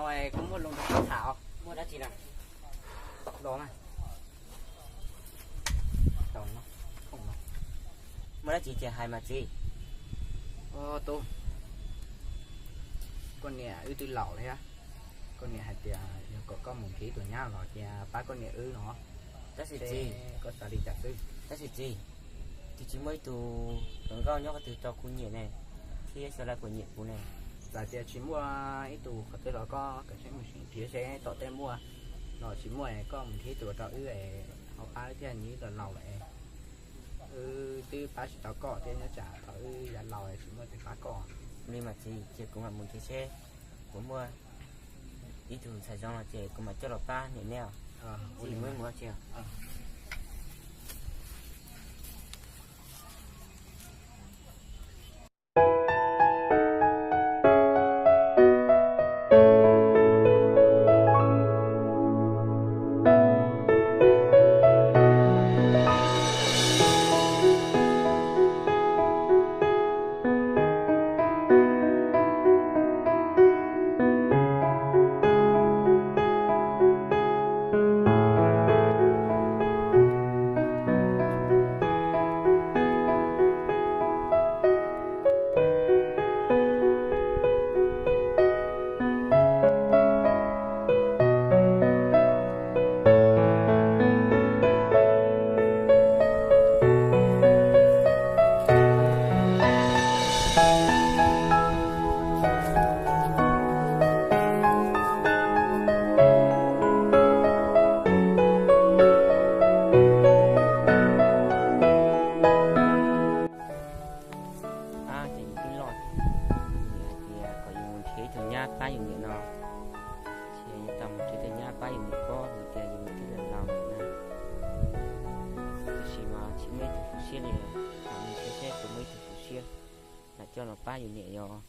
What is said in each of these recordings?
Kuv muaj lus nrog koj tham. Muaj dab tsi na? Los na. Muaj dab tsi ces hais mas txiv. Tub, koj niam wb twb laus lawm thiab. Koj niam hais tias yog kom koj mus nrhiav tus nyab los cia pab koj niam wb no. Tab sis txiv, koj xav li cas xwb? Tab sis txiv, twb tsis muaj ib tug hluas nkauj nyob qhov twg rau kuv nyiam ne, thiab xyov lawv puas nyiam kuv ne. Txawm tias tsis muaj ib tug qhov twg los koj kav tsij mus sim nrhiav seb tom tej muaj, los tsis muaj koj mus nrhiav tus rau wb, ho pab wb thiab, nyiam wb los laus lawm. Wb twb pab tsis tau koj thiab, nyob tsam thaum wb yav laus tsis muaj tus pab koj. Li mas txiv, ces kuv mam mus nrhiav seb puas muaj ib tug ntxhais zoo no ces kuv mam coj los pab niam neb os. Txiv, muab mus txiv. Ab, ces yus twb loj thiab, nws hais tias kom yus mus nrhiav ib tug nyab pab yus niam no, ces yus tau mus nrhiav tus nyab pab yus niam pob vim tias yus niam twb laus lawm na. Tab sis mas tsis muaj ib tug hloov siab li, mam mus nrhiav seb puas muaj ib tug hloov siab mam coj los pab yus niam yom.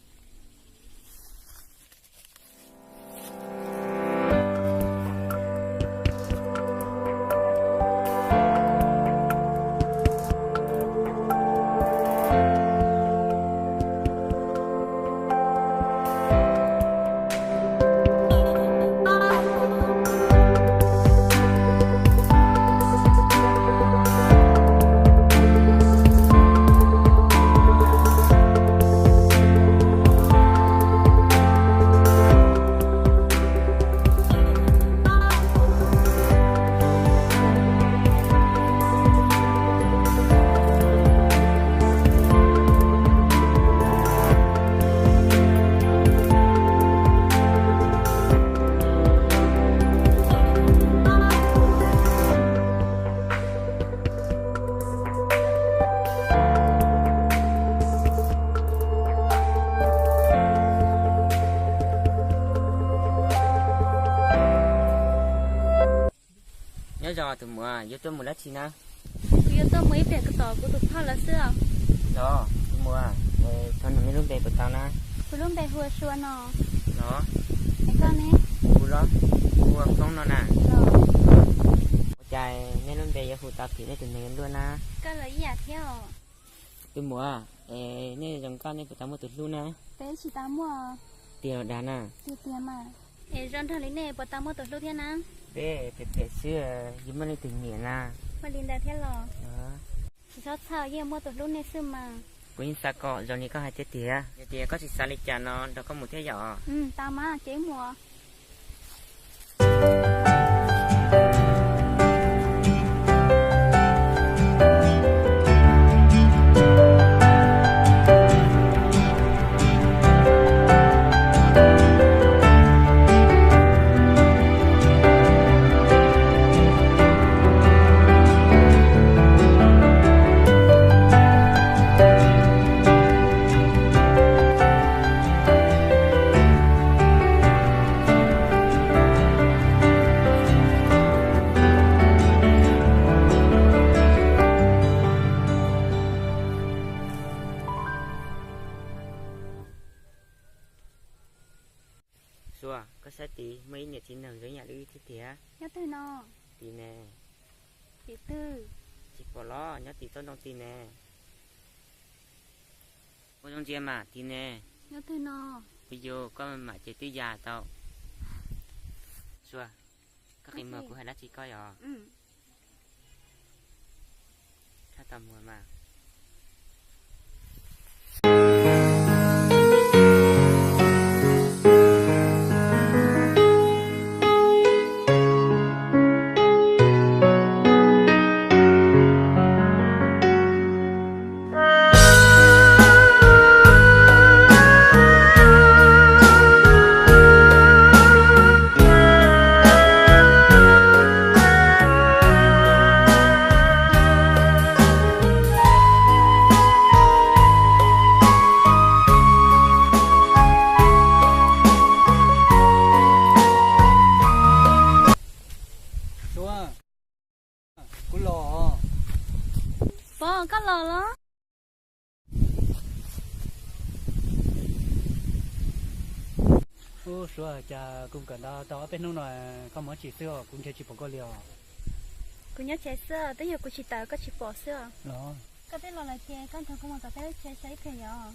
Nyob zoo tus muam, yuav tuaj mus dab tsi na? Kuv yuav tuaj mus ib pliag kom tom kuv tus phauj lawv xwb os. Los tus muam, thov nug nej lub npe puas tau na? Kuv lub npe hu ua Sua no. Los, es koj ne? Kuv los, kuv hu ua Foob no na. Los, ua cas nej lub npe yuav hu tau kiag nej tus neeg luaj na? Koj los ib yam thiab os. Tus muam, es nej zoo nkauj nej puas tau muaj tus hlub na? Peb tsis tau muaj. Tiag los dag na? Tiag tiag mas. Es zoo nraug li nej puas tau muaj tus hlub thiab na? Peb phem phem xwb, yus muaj leej twg nyiam na? Muaj li ntawd thiab los? Tsis txhob txhawj, yeej muaj tus hlub nej xwb mas. Kuv yeej xav kom zoo li koj hais tiag tiag. Yog tias koj tsis xav li cas no nrog koj mus thiab yom? Tau mas, ces mus. Sua, koj saib tid, muaj ib niam txiv neeg zoo ib yam li wb thiab tiag. Nyob twg no? Tid ne. Tim twg? Tsis pom los, nyob tim tsob ntoo tid ne. Ua zoo ntsia mas tid ne. Nyob twg no? Phooj ywg, koj mam ces twb ya tau. Sua, koj qi muag kuv hais dab tsi koj yog? Txhob tau muag mas. Sua, kuv los. Pog, koj los los? Ub, Sua, cas kuv kawm ntawv tau ob peb hnub no koj mus dab tsi xwb os, kuv nrhiav tsis pom koj li os. Kuv nyob tsev xwb, twb yog kuv tsis tawm koj tsis pom xwb os. Los, koj twb los lawm ces koj nrog kuv mus tom peb lub tsev saib ib pliag yom.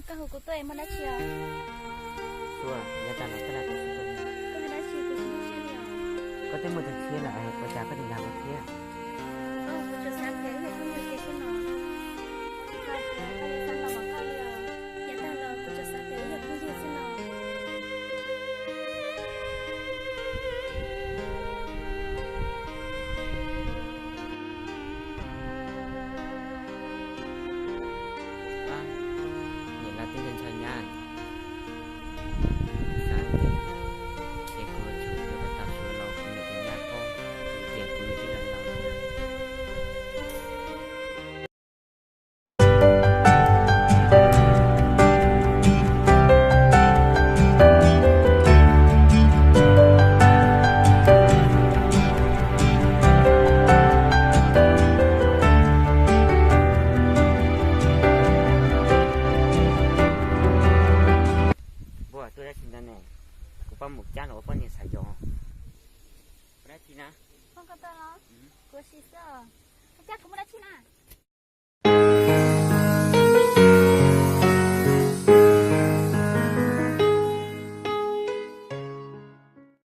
Koj hu kuv tuaj muaj dab tsi os? Sua, yav tag los koj lam tau sib koj hu dab tsi kuv tsis hnov siab li os. Koj twb muaj tus tshiab lawm ua cas koj tseem dag kuv thiab? Kuv tsuas xav tias wb yog phooj ywg kiag xwb no. Kuv xav tias koj yuav xav ntau ua koj li os. Yav tag los kuv tsuas xav tias wb yog phooj ywg xwb no. Niam laus twb ntshaw ntshaw nyab, xav tias kuv yuav tsum yuav kom tau Sua los kuv niam tus nyab paub tias kuv niam twb los laus lawm. Npua, tuaj dab tsi ntawd ne? Kuv pab mus cab los ua poj niam xav yos. Ua dab tsi na? Phooj, koj tuaj los? Kuv ua si xwb. Koj cab kuv muaj dab tsi na?